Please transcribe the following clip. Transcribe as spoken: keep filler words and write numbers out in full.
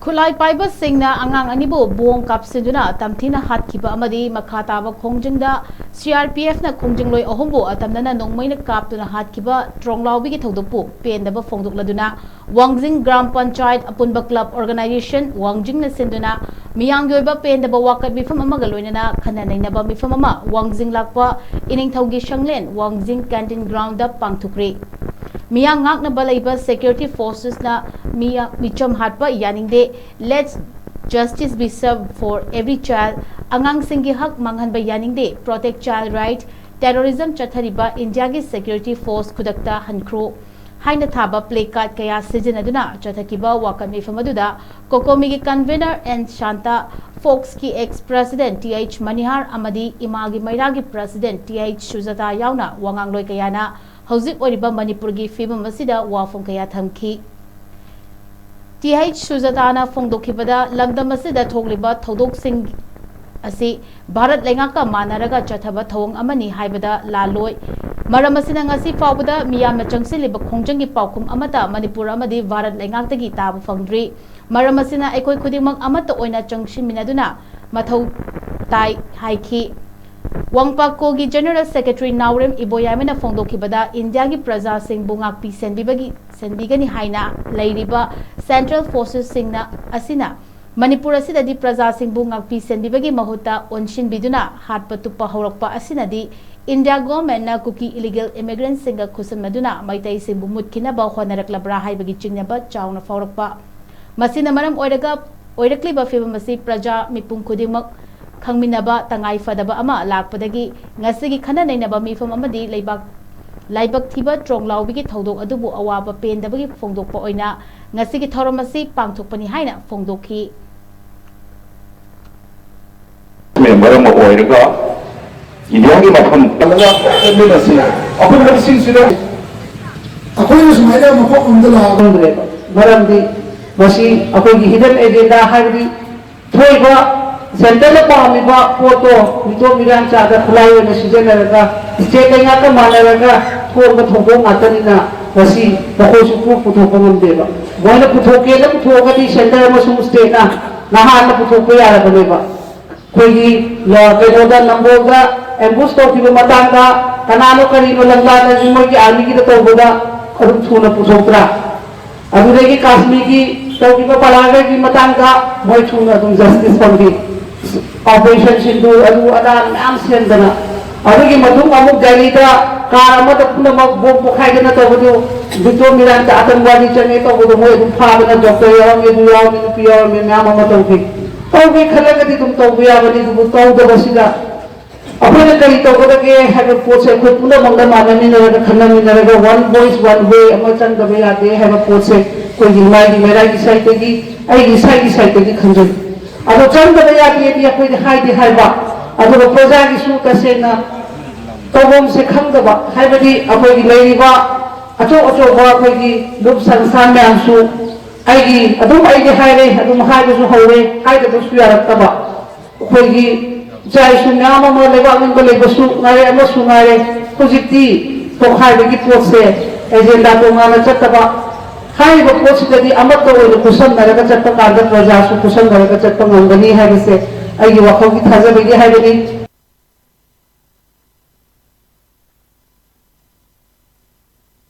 ꯈꯨꯠꯂꯥꯏ ꯄꯥꯏꯕꯁꯤꯡꯅ ꯑꯉꯥꯡ ꯑꯅꯤꯕꯨ ꯕꯣꯝ ꯀꯥꯞꯁꯤꯟꯗꯨꯅ ꯇꯝꯊꯤꯅ ꯍꯥꯠꯈꯤꯕ ꯑꯃꯗꯤ ꯃꯈꯥ ꯇꯥꯕ ꯈꯣꯡꯖꯪꯗ ꯁꯤ ꯑꯥꯔ ꯄꯤ ꯑꯦꯐꯅ ꯈꯣꯡꯖꯪꯂꯣꯏ ꯑꯍꯨꯝꯕꯨ ꯑꯇꯝꯅꯅ ꯅꯣꯡꯃꯩꯅ ꯀꯥꯞꯇꯨꯅ ꯍꯥꯠꯈꯤꯕ ꯇ꯭ꯔꯣꯡꯂꯥꯎꯕꯤꯒꯤ ꯊꯧꯗꯣꯛꯄꯨ ꯄꯦꯟꯗꯕ ꯐꯣꯡꯗꯣꯛꯂꯗꯨꯅ ꯋꯥꯡꯖꯤꯡ ꯒ꯭ꯔꯥꯝ ꯄꯟꯆꯥꯌꯠ ꯑꯄꯨꯟꯕ ꯀ꯭ꯂꯕ ꯑꯣꯔꯒꯅꯥꯏꯖꯦꯁꯟ ꯋꯥꯡꯖꯤꯡꯅ ꯁꯤꯟꯗꯨꯅ ꯃꯤꯌꯥꯝꯒꯤ ꯑꯣꯏꯕ ꯄꯦꯟꯗꯕ ꯋꯥꯀꯠ ꯃꯤꯐꯝ ꯑꯃꯒ ꯂꯣꯏꯅꯅ ꯈꯟꯅ ꯅꯩꯅꯕ ꯃꯤꯐꯝ ꯑꯃ ꯋꯥꯡꯖꯤꯡ ꯂꯥꯛꯄ ꯏꯅꯤꯡꯊꯧꯒꯤ ꯁꯪꯂꯦꯟ ꯋꯥꯡꯖꯤꯡ ꯀꯦꯟꯇꯤꯟ ꯒ꯭ꯔꯥꯎꯟꯗ ꯄꯥꯡꯊꯣꯛꯈ꯭ꯔꯤ꯫ ꯃꯤꯌꯥꯝ ꯉꯥꯛꯅꯕ ꯂꯩꯕ ꯁꯦꯀ꯭ꯌꯨꯔꯤꯇꯤ ꯐꯣꯔꯁꯦꯁꯅ ꯃꯤ-, ꯃꯤꯆꯝ ꯍꯥꯠꯄ ꯌꯥꯅꯤꯡꯗꯦ, Let's justice be served for every child, ꯑꯉꯥꯡꯁꯤꯡꯒꯤ ꯍꯛ ꯃꯥꯡꯍꯟꯕ ꯌꯥꯅꯤꯡꯗꯦ, Protect Child Right, terrorism ꯆꯠꯊꯔꯤꯕ ꯏꯟꯗꯤꯌꯥꯒꯤ ꯁꯦꯀ꯭ꯌꯨꯔꯤꯇꯤ ꯐꯣꯔꯁ ꯈꯨꯗꯛꯇ ꯍꯟꯈ꯭ꯔꯣ ꯍꯥꯏꯅ ꯊꯥꯕ ꯄ꯭ꯂꯦ ꯀꯥꯔꯗ ꯀꯌꯥ ꯁꯤꯖꯤꯟꯅꯗꯨꯅ ꯆꯠꯊꯈꯤꯕ ꯋꯥꯀꯠ ꯃꯤꯐꯝ ꯑꯗꯨꯗ ꯀꯣꯀꯣꯃꯤꯒꯤ ꯀꯟꯚꯦꯅꯔ ꯑꯦꯟ ꯁꯥꯟꯇ, ꯐꯣꯛꯁꯀꯤ ex president T H Manihar ꯑꯃꯗꯤ ꯏꯃꯥꯒꯤ ꯃꯩꯔꯥꯒꯤ ꯄ꯭ꯔꯦꯁꯤꯗꯦꯟꯠ ꯇꯤ ꯑꯩꯆ ꯁꯨꯖꯥꯇꯥ ꯌꯥꯎꯅ ꯋꯥꯉꯥꯡꯂꯣꯏ ꯀꯌꯥꯅ ꯍꯧꯖꯤꯛ ꯑꯣꯏꯔꯤꯕ ꯃꯅꯤꯄꯨꯔꯒꯤ ꯐꯤꯕꯝ ꯑꯁꯤꯗ ꯋꯥꯐꯝ ꯀꯌꯥ ꯊꯝꯈꯤ꯫ ꯇꯤ ꯑꯩꯆ ꯁꯨꯖꯥꯇꯥꯅ ꯐꯣꯡꯗꯣꯛꯈꯤꯕꯗ, ꯂꯝꯗꯝ ꯑꯁꯤꯗ ꯊꯣꯛꯂꯤꯕ ꯊꯧꯗꯣꯛꯁꯤꯡ ꯑꯁꯤ ꯚꯥꯔꯠ ꯂꯩꯉꯥꯛꯀ ꯃꯥꯟꯅꯔꯒ ꯆꯠꯊꯕ ꯊꯧꯑꯣꯡ ꯑꯃꯅꯤ ꯍꯥꯏꯕꯗ ꯂꯥꯜꯂꯣꯏ꯫ ꯃꯔꯝ ꯑꯁꯤꯅ ꯉꯁꯤ ꯐꯥꯎꯕꯗ ꯃꯤꯌꯥꯝꯅ ꯆꯪꯁꯤꯜꯂꯤꯕ ꯈꯣꯡꯖꯪꯒꯤ ꯄꯥꯎꯈꯨꯝ ꯑꯃꯠꯇ ꯃꯅꯤꯄꯨꯔ ꯑꯃꯗꯤ ꯚꯥꯔꯠ ꯂꯩꯉꯥꯛꯇꯒꯤ ꯇꯥꯕ ꯐꯪꯗ꯭ꯔꯤ꯫ ꯃꯔꯝ ꯑꯁꯤꯅ ꯑꯩꯈꯣꯏ ꯈꯨꯗꯤꯡꯃꯛ ꯑꯃꯠꯇ ꯑꯣꯏꯅ ꯆꯪꯁꯤꯟꯃꯤꯟꯅꯗꯨꯅ ꯃꯊꯧ ꯇꯥꯏ ꯍꯥꯏꯈꯤ꯫ ꯋꯥꯡꯄꯥꯛꯀꯣꯒꯤ ꯖꯦꯅꯔꯦꯜ ꯁꯦꯀ꯭ꯔꯦꯇꯔꯤ ꯅꯥꯎꯔꯦꯝ ꯏꯕꯣꯌꯥꯏꯃꯅ ꯐꯣꯡꯗꯣꯛꯈꯤꯕꯗ, ꯏꯟꯗꯤꯌꯥꯒꯤ ꯄ꯭ꯔꯖꯥꯁꯤꯡꯕꯨ ꯉꯥꯛꯄꯤ ꯁꯦꯟꯕꯤꯕꯒꯤ, ꯁꯦꯟꯕꯤꯒꯅꯤ ꯍꯥꯏꯅ ꯂꯩꯔꯤꯕ ꯁꯦꯟꯇ꯭ꯔꯦꯜ ꯐꯣꯔꯁꯦꯁꯁꯤꯡꯅ, ꯑꯁꯤꯅ ꯃꯅꯤꯄꯨꯔ ꯑꯁꯤꯗꯗꯤ ꯄ꯭ꯔꯖꯥꯁꯤꯡꯕꯨ ꯉꯥꯛꯄꯤ ꯁꯦꯟꯕꯤꯕꯒꯤ ꯃꯍꯨꯠꯇ ꯑꯣꯟꯁꯤꯟꯕꯤꯗꯨꯅ ꯍꯥꯠꯄ ꯇꯨꯞꯄ ꯍꯧꯔꯛꯄ ꯑꯁꯤꯅꯗꯤ ꯏꯟꯗꯤꯌꯥ ꯒꯣꯚꯔꯟꯃꯦꯟꯠꯅ ꯀꯨꯀꯤ ꯏꯂꯤꯒꯦꯜ ꯏꯃꯤꯒ꯭ꯔꯦꯟꯠꯁꯤꯡꯒ ꯈꯨꯠꯁꯝꯅꯗꯨꯅ ꯃꯩꯇꯩꯁꯤꯡꯕꯨ ꯃꯨꯠꯈꯤꯅꯕ ꯍꯣꯠꯅꯔꯛꯂꯕ꯭ꯔꯥ ꯍꯥꯏꯕꯒꯤ ꯆꯤꯡꯅꯕ ꯆꯥꯎꯅ ꯐꯥꯎꯔꯛꯄ꯫ ꯃꯁꯤꯅ ꯃꯔꯝ ꯑꯣꯏꯔꯒ ꯑꯣꯏꯔꯛꯂꯤꯕ ꯐꯤꯕꯝ ꯑꯁꯤ ꯄ꯭ꯔꯖꯥ ꯃꯤꯄꯨꯝ ꯈꯨꯗꯤꯡꯃꯛ ꯈꯪꯃꯤꯟꯅꯕ ꯇꯉꯥꯏ ꯐꯗꯕ ꯑꯃ ꯂꯥꯛꯄꯗꯒꯤ ꯉꯁꯤꯒꯤ ꯈꯟꯅ ꯅꯩꯅꯕ ꯃꯤꯐꯝ ꯑꯃꯗꯤ ꯂꯩꯕꯥꯛ, ꯂꯥꯏꯕꯛ ꯊꯤꯕ ꯇ꯭ꯔꯣꯡꯂꯥꯎꯕꯤꯒꯤ ꯊꯧꯗꯣꯛ ꯑꯗꯨꯕꯨ ꯑꯋꯥꯕ ꯄꯦꯟꯗꯕꯒꯤ ꯐꯣꯡꯗꯣꯛꯄ ꯑꯣꯏꯅ ꯉꯁꯤꯒꯤ ꯊꯧꯔꯝ ꯑꯁꯤ ꯄꯥꯡꯊꯣꯛꯄꯅꯤ ꯍꯥꯏꯅ ꯐꯣꯡꯗꯣꯛꯈꯤ꯫ ꯃꯔꯝ ꯑꯣꯏꯔꯒ ꯏꯟꯗꯤꯌꯥꯒꯤ ꯃꯐꯝ ꯀꯜꯂꯒ ꯆꯠꯃꯤꯟꯅꯁꯤ꯫ ꯑꯄꯨꯟꯕꯁꯤꯡꯁꯤꯗ ꯑꯩꯈꯣꯏꯅ ꯁꯨꯃꯥꯏꯅ ꯃꯐꯝ ꯑꯃꯗ ꯂꯥꯛꯑꯒ ꯈꯪꯗ꯭ꯔꯦꯕ꯫ ꯃꯔꯝꯗꯤ ꯃꯁꯤ ꯑꯩꯈꯣꯏꯒꯤ ꯍꯤꯗꯟ ꯑꯦꯖꯦꯟꯗꯥ ꯍꯥꯏꯕꯗꯤ ꯊꯣꯛꯏꯕ ꯁꯦꯟꯇꯔꯗ ꯄꯥꯝꯃꯤꯕ ꯄꯣꯠꯇꯣ ꯃꯤꯇꯣꯞ ꯃꯤꯔꯥꯟ ꯆꯥꯗ ꯈꯨꯠꯂꯥꯏ ꯑꯣꯏꯅ ꯁꯤꯖꯤꯟꯅꯔꯒ ꯁ꯭ꯇꯦꯠ ꯂꯩꯉꯥꯛꯀ ꯃꯥꯟꯅꯔꯒ ꯊꯣꯛꯄ ꯊꯧꯗꯣꯛ ꯉꯥꯛꯇꯅꯤꯅ ꯃꯁꯤ ꯃꯈꯣꯏꯁꯨ ꯄꯨ-, ꯄꯨꯊꯣꯛꯄ ꯉꯝꯗꯦꯕ꯫ ꯃꯣꯏꯅ ꯄꯨꯊꯣꯛꯀꯦꯅ ꯄꯨꯊꯣꯛꯑꯒꯗꯤ ꯁꯦꯟꯇꯔ ꯑꯃꯁꯨꯡ ꯁ꯭ꯇꯦꯠꯅ ꯅꯍꯥꯟꯅ ꯄꯨꯊꯣꯛꯄ ꯌꯥꯔꯕꯅꯦꯕ꯫ ꯑꯩꯈꯣꯏꯒꯤ ꯂ- ꯀꯩꯅꯣꯗ, ꯅꯝꯕꯣꯜꯗ ꯑꯦꯝꯕꯨꯁ ꯇꯧꯈꯤꯕ ꯃꯇꯥꯡꯗ ꯀꯅꯥꯅꯣ ꯀꯔꯤꯅꯣ ꯂꯝꯂꯥꯟꯅꯁꯤ ꯃꯣꯏꯒꯤ ꯑꯥꯔꯃꯤꯒꯤꯗ ꯇꯧꯕꯗ ꯑꯗꯨꯝ ꯊꯨꯅ ꯄꯨꯊꯣꯛꯇ꯭ꯔꯥ? ꯑꯗꯨꯗꯒꯤ ꯀꯥꯁꯃꯤꯔꯒꯤ ꯇꯧꯈꯤꯕ ꯄꯂꯥꯒꯔꯒꯤ ꯃꯇꯥꯡꯗ ꯃꯣꯏ ꯊꯨꯅ ꯑꯗꯨꯝ ꯖꯁꯇꯤꯁ ꯐꯪꯈꯤ꯫ ꯑꯣꯄꯔꯦꯁꯟ ꯁꯤꯟꯗꯨ ꯑꯗꯨ ꯑꯗꯥ ꯃꯌꯥꯝ ꯁꯦꯝꯗꯅ, ꯑꯗꯨꯒꯤ ꯃꯇꯨꯡ ꯑꯃꯨꯛ ꯗꯦꯜꯂꯤꯗ ꯀꯥꯔ ꯑꯃꯗ ꯄꯨꯝꯅꯃꯛ ꯕꯣꯝ ꯄꯣꯈꯥꯏꯗꯅ ꯇꯧꯕꯗꯨ, ꯚꯤꯇꯣ ꯃꯤꯔꯥꯟꯇ ꯑꯥꯇꯪꯕꯥꯗꯤ ꯆꯪꯉꯦ ꯇꯧꯕꯗꯣ ꯃꯣꯏ ꯑꯗꯨꯝ ꯐꯥꯗꯅ, ꯗꯣꯛꯇꯔ ꯌꯥꯎꯔꯝꯃꯤ, ꯑꯗꯨ ꯌꯥꯎꯔꯝꯃꯤ, ꯅꯨꯄꯤ ꯌꯥꯎꯔꯝꯃꯤ, ꯃꯌꯥꯝ ꯑꯃ ꯇꯧꯈꯤ꯫ ꯇꯧꯒꯦ ꯈꯜꯂꯒꯗꯤ ꯑꯗꯨꯝ ꯇꯧꯕ ꯌꯥꯕꯅꯤ, ꯑꯗꯨꯕꯨ ꯇꯧꯗꯕꯁꯤꯗ ꯑꯩꯈꯣꯏꯅ ꯀꯔꯤ ꯇꯧꯒꯗꯒꯦ ꯍꯥꯏꯕ ꯄꯣꯠꯁꯦ ꯑꯩꯈꯣꯏ ꯄꯨꯝꯅꯃꯛꯅ ꯃꯥꯟꯅꯃꯤꯟꯅꯔꯒ, ꯈꯟꯅꯃꯤꯟꯅꯔꯒ, one voice one way ꯑꯃ ꯆꯪꯗꯕ ꯌꯥꯗꯦ ꯍꯥꯏꯕ ꯄꯣꯠꯁꯦ ꯑꯩꯈꯣꯏꯒꯤ ꯃꯥꯒꯤ ꯃꯦꯔꯥꯒꯤ ꯁꯥꯏꯠꯇꯒꯤ, ꯑꯩꯒꯤ ꯏꯁꯥꯒꯤ ꯁꯥꯏꯠꯇꯒꯤ ꯈꯟꯖꯩ꯫ ꯑꯗꯣ ꯆꯪꯗꯕ ꯌꯥꯗꯦꯗꯤ ꯑꯩꯈꯣꯏꯗꯤ ꯍꯥꯏꯗꯤ ꯍꯥꯏꯕ, ꯑꯗꯨꯒ ꯄ꯭ꯔꯖꯥꯒꯤꯁꯨ ꯇꯁꯦꯡꯅ ꯇꯧꯐꯝꯁꯦ ꯈꯪꯗꯕ, ꯍꯥꯏꯕꯗꯤ ꯑꯩꯈꯣꯏꯒꯤ ꯂꯩꯔꯤꯕ ꯑꯆꯧ ꯑꯆꯧꯕ ꯑꯩꯈꯣꯏꯒꯤ ꯂꯨꯞ ꯁꯪꯁꯊꯥꯟ ꯃꯌꯥꯝꯁꯨ ꯑꯩꯒꯤ ꯑꯗꯨꯝ ꯑꯩꯗꯤ ꯍꯥꯏꯔꯦ, ꯑꯗꯨꯝ ꯍꯥꯏꯕꯁꯨ ꯍꯧꯔꯦ, ꯍꯥꯏꯗꯕꯁꯨ ꯌꯥꯔꯛꯇꯕ꯫ ꯑꯩꯈꯣꯏꯒꯤ ꯏꯆꯥ ꯏꯁꯨ ꯃꯌꯥꯝ ꯑꯃ ꯂꯩꯕꯥꯛ ꯅꯤꯡꯕ ꯂꯩꯕꯁꯨ ꯉꯥꯏꯔꯦ, ꯑꯃꯁꯨ ꯉꯥꯏꯔꯦ, ꯍꯧꯖꯤꯛꯇꯤ ꯇꯣꯈꯥꯏꯕꯒꯤ ꯄꯣꯠꯁꯦ ꯑꯦꯖꯦꯟꯗꯥ ꯇꯣꯉꯥꯟꯅ ꯆꯠꯇꯕ, ꯍꯥꯏꯔꯤꯕ ꯄꯣꯠꯁꯤꯗꯗꯤ ꯑꯃꯠꯇ ꯑꯣꯏꯅ ꯈꯨꯠꯁꯝꯅꯔꯒ ꯆꯠꯄ ꯀꯥꯟꯗ ꯄ꯭ꯔꯖꯥꯁꯨ ꯈꯨꯠꯁꯝꯅꯔꯒ ꯆꯠꯄ ꯉꯝꯒꯅꯤ ꯍꯥꯏꯕꯁꯦ ꯑꯩꯒꯤ ꯋꯥꯈꯜꯒꯤ ꯊꯥꯖꯕꯒꯤ ꯍꯥꯏꯕꯅꯤ꯫